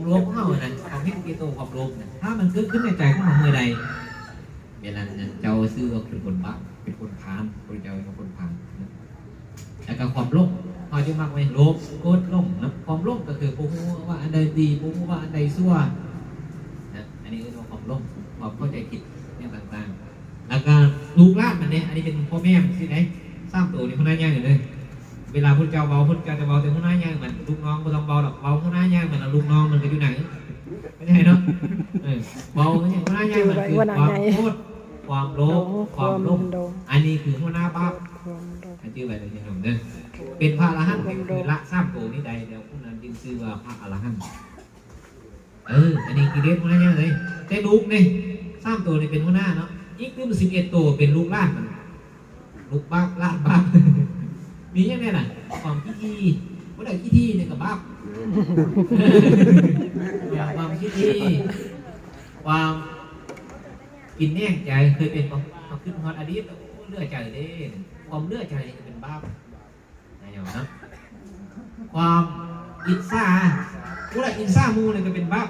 ໂລບຂອງເຮົານະ ຄວາມເຫັນແກ່ໂຕ ຄວາມໂລບນະ ຖ້າມັນເກີດຂຶ້ນໃນໃຈຂອງເຮົາເມື່ອໃດ ເວລານັ້ນເຈົ້າຊື່ວ່າເປັນຄົນບາບ ເປັນຄົນພານ ພະເຈົ້າເອີ້ນວ່າຄົນພານນະ. ແລ້ວກໍຄວາມຫຼົງ ເຮົາຈະມັກໄວ້ໂລບ ໂກດ ຫຼົງນະ. ຄວາມຫຼົງກໍຄືບໍ່ຮູ້ວ່າອັນໃດດີ ບໍ່ຮູ້ວ່າອັນໃດຊົ່ວນະ. ອັນນີ້ເອີ້ນວ່າຄວາມຫຼົງ ຄວາມເຂົ້າໃຈຜິດແນວຕ່າງໆ. ແລ້ວກໍລູກຫຼານມັນເດ້ ອັນນີ້ເປັນພໍ່ແມ່ມັນຊີ້ເດ້. ສາມໂຕນີ້ຫົວໜ້າໃຫຍ່ເລີຍ. ເວລາພຸດທະເຈົ້າເວົ້າ ພຸດທະເຈົ້າຈະເວົ້າແຕ່ຫົວໜ້າໃຫຍ່ມັນ ລູກນ້ອງບໍ່ຕ້ອງເວົ້າດອກ. ເວົ້າຫົວໜ້າໃຫຍ່ມັນ ແລ້ວລູກນ້ອງມັນກໍຢູ່ໃນ ເປັນໄງເນາະ? ເອີ ເວົ້າຫົວໜ້າໃຫຍ່ມັນຄືຄວາມໂກດ ຄວາມໂລບ ຄວາມຫຼົງ. ອັນນີ້ຄືຫົວໜ້າບາບ ໃຫ້ຈື່ໄວ້ເດີໂຍມເດີ. ເປັນພະອະລະຫັນກໍຄືລະສາມໂຕນີ້ໄດ້ແລ້ວ ຜູ້ນັ້ນຈຶ່ງຊື່ວ່າພະອະລະຫັນ. ເອີ ອັນນີ້ກິເລດຫົວໜ້າໃຫຍ່ເລີຍ. ແຕ່ລູກນີ້ ສາມໂຕນີ້ເປັນຫົວໜ້າເນາະ. ອີກຕື່ມສິບເອັດໂຕເປັນລູກຫຼານມັນ ລູກບາບ ຫຼານບາບ. ມີຫຍັງແດ່ລະ? ຄວາມຂີ້ຖີ່ ຜູ້ໃດຂີ້ຖີ່ນີ້ກໍບາບ. ຄວາມຂີ້ຖີ່ ຄວາມກິນແໜງໃຈ ເຄີຍເປັນບໍ່? ເຮົາຄິດຮອດອະດີດ ໂອ້ ເຫຼືອໃຈເດ້. ຄວາມເຫຼືອໃຈນີ້ກໍເປັນບາບ. ນະໂຍມເນາະ ຄວາມອິດສາ ຜູ້ໃດອິດສາໝູ່ນີ້ກໍເປັນບາບ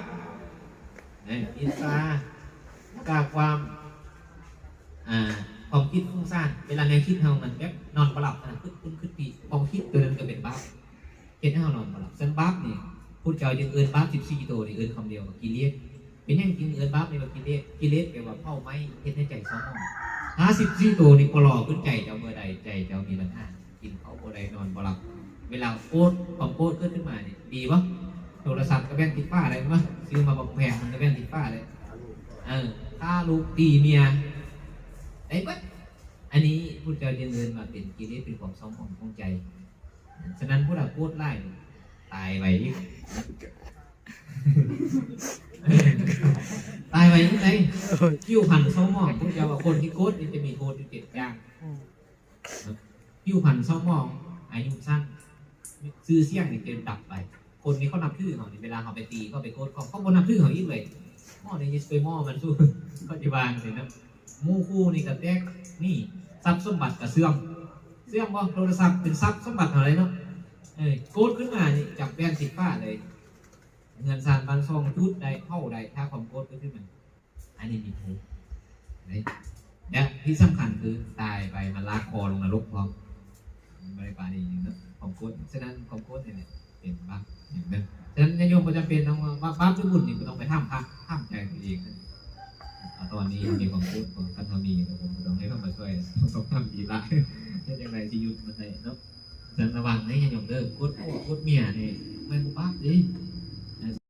ເອີ ອິດສາ ແລ້ວກໍຄວາມ ອ່າ ຄວາມຄິດຟຸ້ງສ້ານ ເວລາແນວຄິດເຮົາມັນແບບນອນບໍ່ຫຼັບນະ ຄຶດພຸ້ນຄຶດພີ້ ຄວາມຄິດໂຕນັ້ນກໍເປັນບາບ ເຮັດໃຫ້ເຮົານອນບໍ່ຫຼັບ. ຊັ້ນບາບນີ້ ພຸດທະເຈົ້າຈຶ່ງເອີ້ນບາບສິບສີ່ໂຕນີ້ ເອີ້ນຄຳດຽວວ່າກິເລດ. ເປັນຫຍັງຈຶ່ງເອີ້ນບາບນີ້ວ່າກິເລດ? ກິເລດແປວ່າເຜົາໄໝ້ ເຮັດໃຫ້ໃຈເສົ້າໝອງ. ຖ້າສິບສີ່ໂຕນີ້ບໍ່ຫຼໍ່ຂຶ້ນໃຈເຈົ້າເມື່ອໃດ ໃຈເຈົ້າມີບັນຫາ ກິນເຂົ້າບໍ່ໄດ້ ນອນບໍ່ຫຼັບ. ເວລາໂກດ ຄວາມໂກດເກີດຂຶ້ນມານີ້ ດີບໍ່? ໂທລະສັບກໍແບນຕິດຝາໄດ້ແມ່ນບໍ່? ຊື້ມາບັກແພງມັນກໍແບນຕິດຝາໄດ້. ເອີ ຂ້າລູກຕີເມຍໄດ້ເບິດ. ອັນນີ້ພຸດທະເຈົ້າຈຶ່ງເອີ້ນວ່າເປັນກິເລດ ເປັນຄວາມເສົ້າໝອງຂອງໃຈ. ສະນັ້ນຜູ້ໃດໂກດຫຼາຍ ຕາຍໄວອີກ ຕາຍໄວຈັ່ງໃດ? ຜິວພັນເສົ້າໝອງ ພວກເຈົ້າວ່າຄົນທີ່ໂກດນີ້ຈະມີໂທດຢູ່ເຈັດຢ່າງ. ອືມ ຜິວພັນເສົ້າໝອງ ອາຍຸສັ້ນ ຊື່ສຽງນີ້ຈະດັບໄປ. ຄົນທີ່ເຂົານັບຖືເຮົານີ້ ເວລາເຮົາໄປຕີ ເຂົາໄປໂກດ ເຂົາ ເຂົາບໍ່ນັບຖືເຮົາອີກເລີຍ. ໝໍນີ້ຊິໄປໝໍມັນສູ່ ເຂົາຊິວ່າຈັ່ງຊີ້ນະ. ໝູ່ຄູ່ນີ້ກໍແຕກໜີ ຊັບສົມບັດກໍເສື່ອມ. ເຊື່ອບໍ່? ໂທລະສັບເປັນຊັບສົມບັດເຮົາເລີຍເນາະ. ເອີ ໂກດຂຶ້ນມານີ້ຈັບແບນຕິດຝາເລີຍ. ເຮືອນຊານບ້ານຊ່ອງຈູດໄດ້ ເຜົາໄດ້ ຖ້າຄວາມໂກດເກີດຂຶ້ນມາ. ອັນນີ້ມີໂທດເດ້. ແລະທີ່ສຳຄັນຄືຕາຍໄປມາລາກຄໍລົງນະລົກພ້ອມ. ມັນບໍ່ໄດ້ປານນີ້ເນາະ ຄວາມໂກດ. ສະນັ້ນຄວາມໂກດນີ້ແຫຼະເປັນບາບຢ່າງໜຶ່ງ. ສະນັ້ນຍາດໂຍມບໍ່ຈຳເປັນຕ້ອງວ່າບາບ ບາບຫຼືບຸນນີ້ບໍ່ຕ້ອງໄປຖາມພະ ຖາມໃຈຕົວເອງ. ຕອນນີ້ມີຄວາມໂກດ ຄັນເຮົາມີ ກໍບໍ່ຕ້ອງໃຫ້ເພິ່ນມາຊ່ວຍ ຕ້ອງຖາມດີລະ ເຮັດຈັ່ງໃດຊິຢຸດມັນໄດ້ເນາະ. ສະນັ້ນລະວັງເດີຍາດໂຍມເດີ ໂກດຜົວໂກດເມຍນີ້ແມ່ນບໍ່ບາບເດ້.